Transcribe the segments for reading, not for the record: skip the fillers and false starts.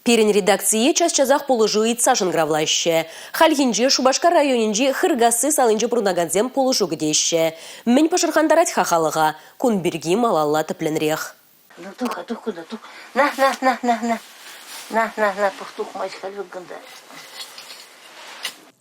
Пирӗн редакцие час-часах пулӑшу ыйтса шӑнкӑравлаҫҫӗ. Хальхинче Шупашкар районӗнчи Хыркасси салинче пурӑнакансем пулӑшу кӗтеҫҫӗ. Мӗн пӑшӑрхантарать-ха халӑха? Кун пирки малалла тӗплӗнрех. Ну, тух, тух кунта, тух. На, на, на, на, на. На, на, на, тух, тухмасть халь кунта.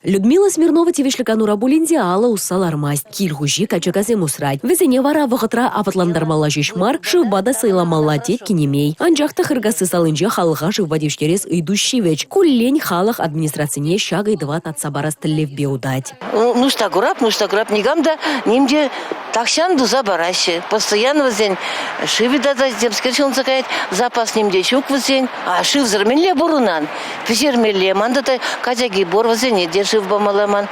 Людмила Смирнова тивӗҫлӗ канура пулин те алӑ усса лармасть. Кил хуҫи качакасем усрать. Вӗсене вара вӑхӑтра апатлантармалла ҫеҫ мар, шывпа та сӑйламалла, тет кинемей. Анчах та Хыркасси салинче халӑха шывпа тивӗҫтерес ыйту ҫивӗч. Куллен халӑх администрацине ҫак ыйтӑва татса парас тӗллевпе утать. Нушта курап, нушта курап, никам та ним те тахҫан туса параҫҫӗ. Постоянно вӗсен шывӗ тата темскер ҫунса каять, запас ним те ҫук вӗсен. А шывсӑр мӗнле пурӑнан? Пӗҫермелле. Ман тата качаки пур, вӗсене те шыв памалла ман.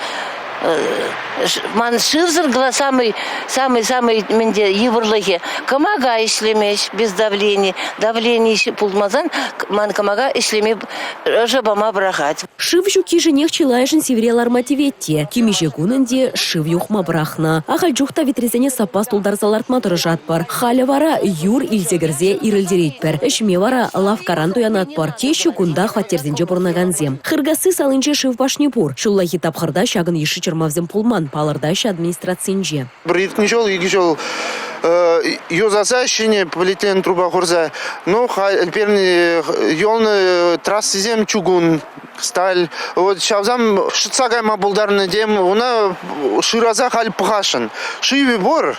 Ман шывсӑр самый самый самый мӗнте йывӑрлӑхӗ кӑмака ӗҫлемест без давления. Давлени пулмасан ман кӑмака ӗҫлеме ӑшӑ пама пӑрахать. Шыв ҫуккишӗнех чылайӑшӗн сивӗре ларма тивет те. Темиҫе кун ӗнтӗ шыв юхма пӑрахнӑ. Ахаль чух та витресене саппас тултарса лартма тӑрӑшатпӑр. Халӗ вара юр илсе кӗрсе ирӗлтеретпӗр. Ӗҫме вара лавккаран туянатпӑр, теҫҫӗ кунта хваттерсенче пурӑнакансем. Хыркасси салинче шыв пашни пур. Ҫуллахи тапхӑрта ҫакӑн йышши чӑрмавсем пулман, палӑртаҫҫӗ администрацинче. Пӗр иртнӗ ҫул, икӗ ҫул юсаса ҫӗнӗ полиэтилен труба хурса, ну, пирӗн юлнӑ трассисем чугун, сталь. Вот ҫавсам шӑтса кайма пултарнӑ тем, уна шыраса халь пӑхасшӑн. Шывӗ пур,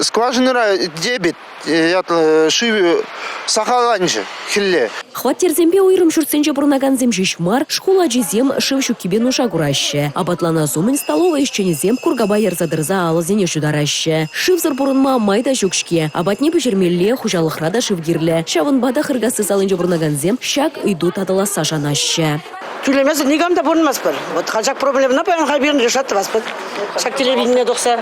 скважинӑра дебет ятлӑ шыв сахалланчӗ хӗлле. Хваттерсемпе уйрӑм ҫуртсенче пурӑнакансем ҫеҫ мар, шкул ачисем шыв ҫуккипе нуша кураҫҫӗ. Апатланас умӗн столовӑй ӗҫченӗсем куркапа ярса тӑрса алӑсене ҫутараҫҫӗ. Шывсӑр пурӑнма май та ҫук-ҫке. Апатне пӗҫермелле, хуҫалӑхра та шыв кирлӗ. Ҫавӑнпа та Хыркасси салинче пурӑнакансем ҫак ыйту татӑласса шанаҫҫӗ. Тӳлемесӗр никам та пурӑнмастпӑр. Вот халь ҫак проблемӑна паян халь пирӗн решать тӑваспӑр. Ҫак телевидение тухса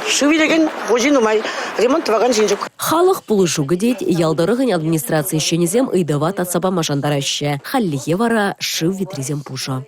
шыв илекен хуҫи нумай, ремонт тӑвакан ҫын ҫук. Халӑх пулӑшу кӗтет, ял тӑрӑхӗн администраци ӗҫченӗсем ыйтӑва татса пама шантараҫҫӗ. Хальлӗхе вара шыв витрисем пушӑ.